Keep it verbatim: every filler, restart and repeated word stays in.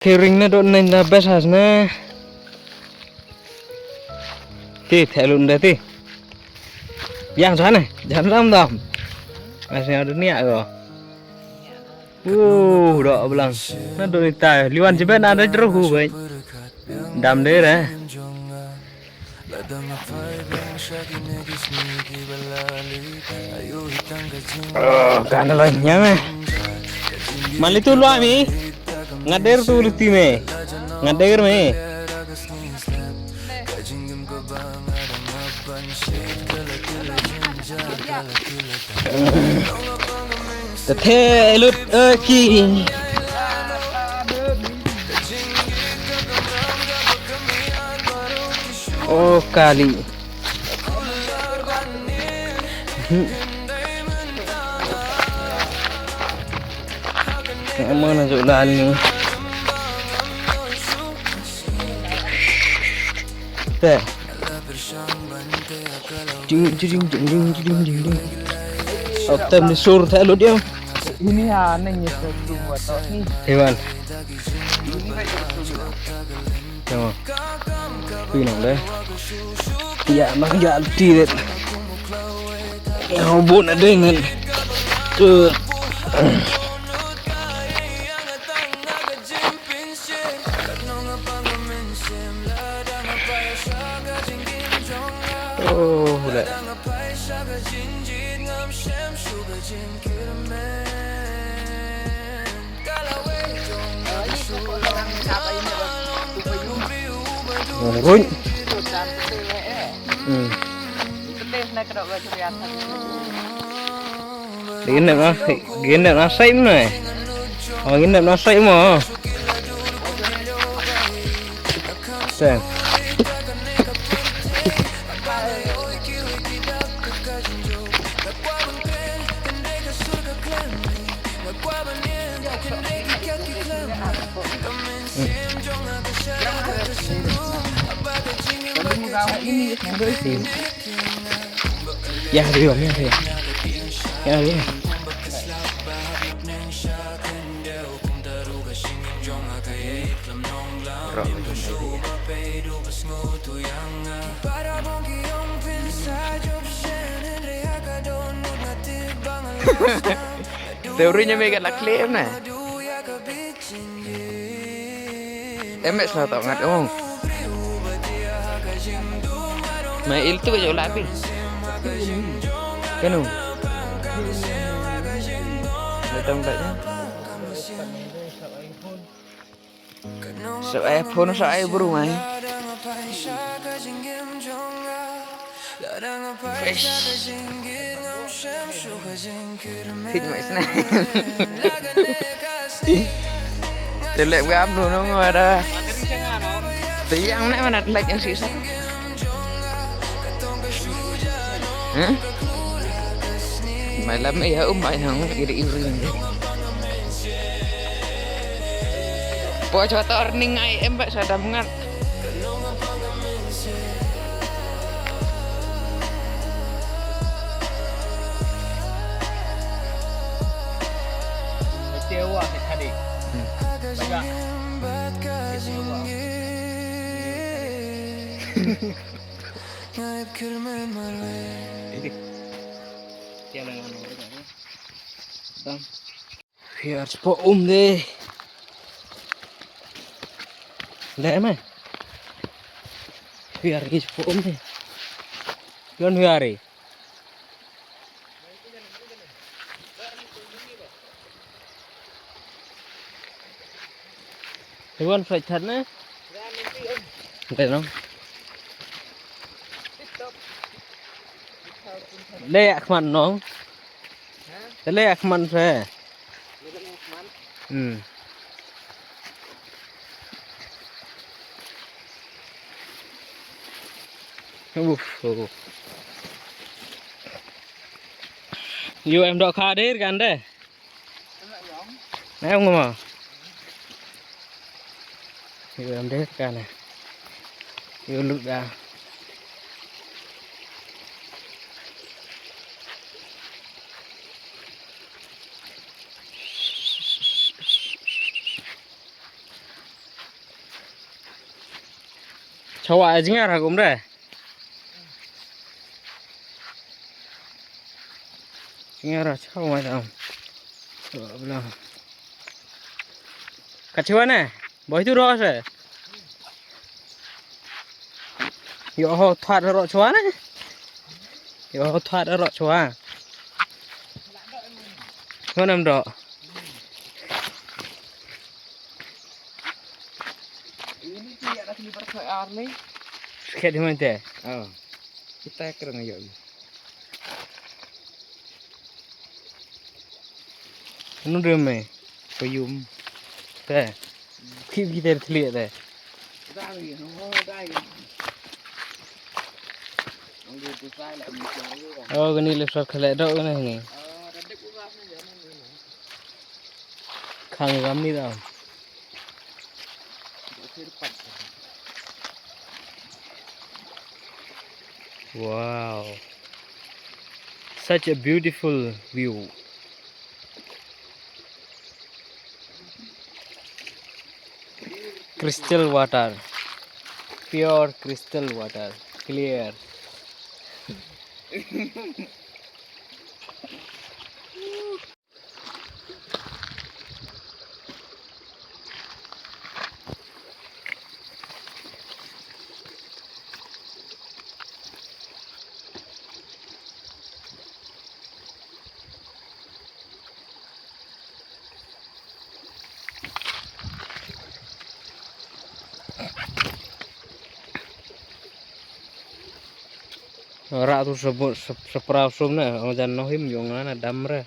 Kering na dot neng da best has na. Ti, thelu nda ti. Yang sana, jangan ram dam. Masih ada niat ko. Uh, dok belang. Na dot ni tai. Liwan jebet na ada jeruh ku, bai. Dam deh, eh. Oh, kan lo nyam, eh. Mali tu lo ami. Ngader tu luti me. Ngader me. Te the lut, eh, ki. Oh, kali. Mana jok lal ni. Te. Jing, jing, jing. Aptem di sur te lut dia. Ini ya, neng ya, tu, tu, tu, ni. Iwan. Tengok. Pui nang deh. Ya, mang ya ti deh. Ya, bun ada ngan. Tu. Oh, udah. Ngurun. Hmm. Gin na, gin na sai mo. Oh, gin na sai mo. Sen. Ya, ya, ya, ya. Ya, ya. Teori nya me kat la klem na. Em, em, sa tau ngat ong. Mai il tu ka jauh lapi. Kanu. Datang tak ya. So ai phone so ai bru mai. Eish. Thik mai sna. Te lek wei am nu nong wada. Te yang ne mana lek yang sisa. Hah? Mai lam ya um mai nang iri iri. Po chwa to earning ai em ba sa dam ngat. Dang. Hiar spo um de. Le mai. Hiar ki spo um de. Yon hiar ri. Iwan flight that ne? Nte no. Le ak man no. Te le ak man se. Hmm. Uf, uf. Yu em dok khadir kan de. Em ngoma. Yu em de kan. Yu lut da. Hawa, jingar ha kumre. Jingar ha chawa dam. Bla. Ka chiwa ne? Boy tu ro se. Yo ho thwat ro chwa ne? Yo ho thwat ro chwa. Ko nam do. Ini ki ya dah kini berkhoi ar ni. Sket di mante. Oh. Kita keren ayo. Anu deme. Payum. Te. Ki kita thli te. Dah ni, oh, dah ni. Ang dia tu saya lah, ni saya. Oh, kani le sab khale do na ni. Oh, dah dek ulas ni, jangan ni. Khang gam ni da. Wow. Such a beautiful view. Crystal water. Pure crystal water. Clear. Ra tu sebut sep-, sepra sum ne, ong jan nohim yong ana damre.